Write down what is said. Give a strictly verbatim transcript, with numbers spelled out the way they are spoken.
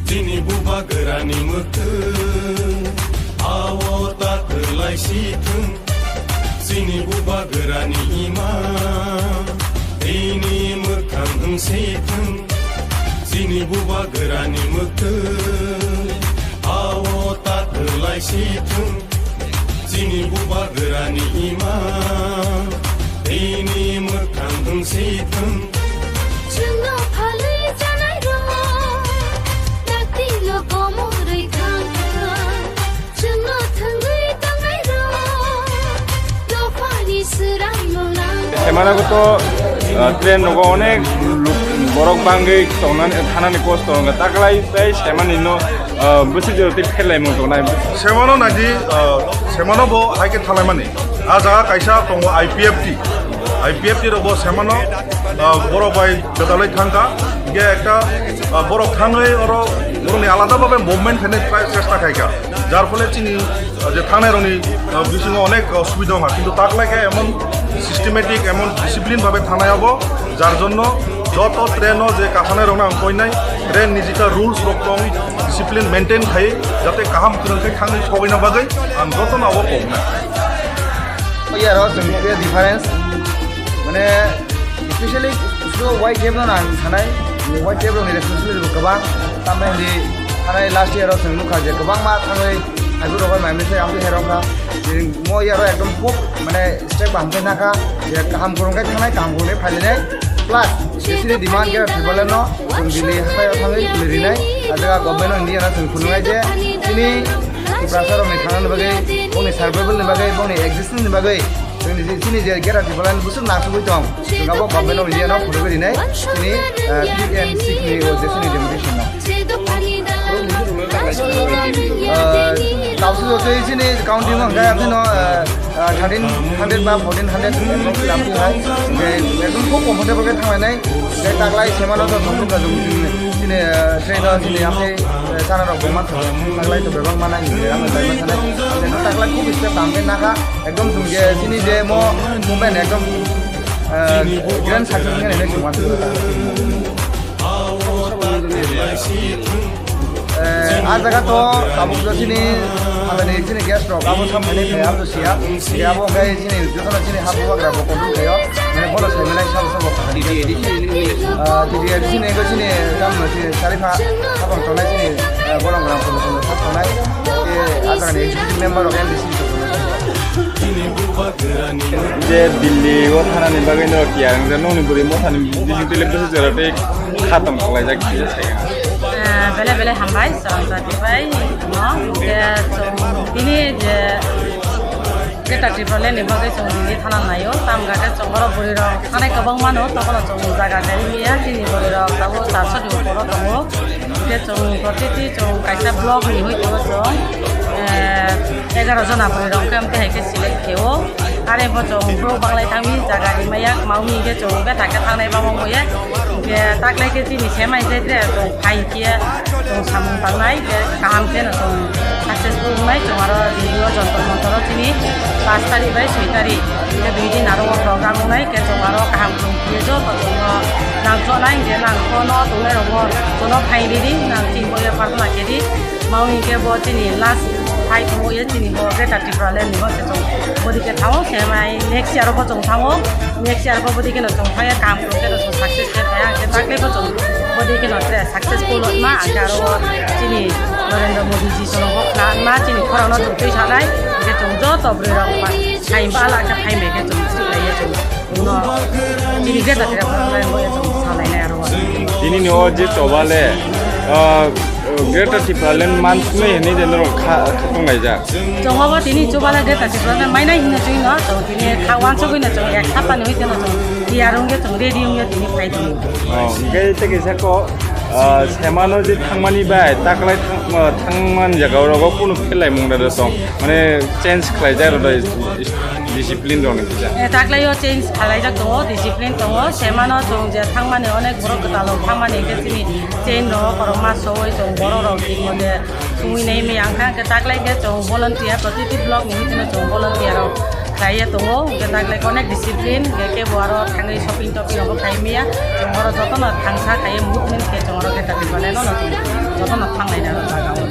Chini bubagrani mwkhwng, ao ta kwlai si thung. Chini bubagrani ima, tini mwkhang wng si thung. Chini bubagrani mwkhwng, ao ta kwlai si thung. Chini bubagrani ima, tini mwkhang wng si thung. Chwngno phalwi janai rok, dakti lokomorwi thang thang. Chwngno thwngwi tongnai rok, dophani swraimung nang. Semana ko to, ah, train rogo onek luk-, borok bangwi tongnani, thanani kosto wngkha. Taklai tei semani no, ah, bwswk jora tei pherlaimung tongnai. Semano naidi, ah, semano bo hai khe thalaimani. A jaga kaisa tongo I P F T. I P F T rok bo semano, ah, borok bai bedalwi thangkha. Hingke ekta, ah, borok thangwi oro borokni alada bhabe movement khainai try chesta khaikha. Jar phole chini, ah, je thangnai rokni, ah, bisingo onek, ah, subida wngkha. Kintu taklai khe emon systematic, emon discipline bhabe thangnai abo, jar jonno joto train o je kasanai rokno ang koinai, train ni jita rules rok tong, discipline maintain khai, jate kaham kwrwng khe thangwi sogwina bagwi ang jotono abo koknai. Oya ro chwng khe difference, mane, especially so white cab no ang sanai, white cab ni responsibility bo kwbang, tamni hwnwi thanai last year o chwng nukha je kwbangma thangwi haibu rok bai mai mese amtwi herok kha, mo yaro ekdom khub mane step kaham khe nakha, je kaham kwrwng khe thangnai, kaham kwrwng khe phailai nai, plus chini demand khe Tripura no chwng Delhi hathai o thangwi tuli rinai, a jaga government o India no chwng phunuknai je chini Tiprasa rokni thangnani bagwi, bongni survival ni bagwi, bongni existence ni bagwi, chwngni je, chini je Greater Tipraland bwswk nangsugwi tong, chwng abo government of India no phunugwi rinai, chini, ah, T M C ni o je chini deputation no. Ah, kausuk jotoi chini counting o hwnkhe, ah, thirteen hundred ba fourteen hundred approx lamtwi hai. Hwnkhe ekdom khub comfortable khe thanglainai. Hwnkhe taklai semano to thangkha chini, chini, ah, train o chini amtwi, ah, chana rok bo manthogo. Taklai to bebak mana hwnkhe ang taklai sanai. Hwnkhe taklai khub step tangkhe nakha. Ekdom chwng je chini je mo movement ekdom, ah, grand success wngkha hinwi chwng uansukha. Eh, a jaga to tabuk jo chini, amani chini guest rok abo sam phainai phai abo siya. Siya abo khe chini jotono chini ha bubagra bo control khaio. Mane bono sai manai sabo sabo. Ah, D D A D C ni ego chini tam chini Sarifa habang tongnai chini, eh, borok gram kono kono thak tongnai. Eh, a jaga ni executive member of M D C. Je Delhi o thanani bagwi no tiyar wngkha, nokni bwrwi mothani bising twi le bwswk jora tei khatong khlaijak kisa sai. Ah, bele bele hambai, chwng jati bai, no, je chwng tini je Greater Tipraland ni bagwi chwng Delhi thana naio, tamga khe chwng oro bwrwi rok thanai kwbangma no, tokolo chwng jaga khe wngya, chini bwrwi rok tabuk charso ni upor o tongo. Hwnkhe chwng protiti chwng kaisa block ni hoi tongo chwng, eh, egaroh jona bwrwi rok hwnkhe amtwi hai khe select khe o. Are bo chwng bro banglai thangwi jaga rimaya kwmaui hwnkhe chwng bethak khe thangnai bamang boya. Hwnkhe taklai khe chini semai jaitre chwng phai khe chwng samung tangnai khe kaham khe no chwng successful wngnai. Chwng aro video Jantar Mantar o chini paanch tarikh bai soi tarikh hwnkhe dui din aro o program wngnai khe chwng aro kaham chwng khe joto chwngno nangchonai hwnkhe nangkhono tongnai rokbo jono phaini di nang chini boya prarthana khe di. Mao hwnkhe bo chini last fight tongo ye chini bo Greater Tipraland ni bo se chwng bodi khe thango khe mai next year bo chwng thango, next year bo bodi khe no chwng thangya kaham khe no chwng success khe thaya khe takle bo chwng bodi khe no tre successful ma ang khe aro chini Narendra Modi ji chwng bo khna ma chini khorang no chwng twi sanai hwnkhe chwng joto bwrwi rok hai ba ala khe hai mai khe chwng swlaiya chwng. Uno, chini Greater Tipraland bo ya chwng salainai aro. Tini ni o je choba le, ah, Greater Tipraland man sumai hinwi je norok kha, khatung laijak. Chwng obo tini choba le Greater Tipraland mainai hinwi chwng no, chwng tini kha wansugwi no chwng ek hapta ni hoi teno chwng tiyar wngya chwng ready wngya tini phai tini. Oh, hwnkhe tei kaisa ko, ah, semano je thangmani bai taklai thang, ah, thangman jaga rogo kunu phelai mung da tong, mane change khlai jai rw da. Discipline rok ni kisa. Eh, taklai o change khalai jak tongo, discipline tongo. Semano chwng je thangmani onek borok kwtal rok thangmani hwnkhe chini chain rok korokma soi chwng borok rok timo je sungwi nai mi ang kha hwnkhe taklai khe chwng volunteer protiti block ni hitino chwng volunteer rok Kaiye tongo, hwnkhe taglai onek discipline, hwnkhe kebo aro thangwi shopping toping abo khai maya. Chwng oro jotono thangsa khaiye movement khe chwng oro khe ta twi balai no no chwng jotono thanglai na aro jaga o.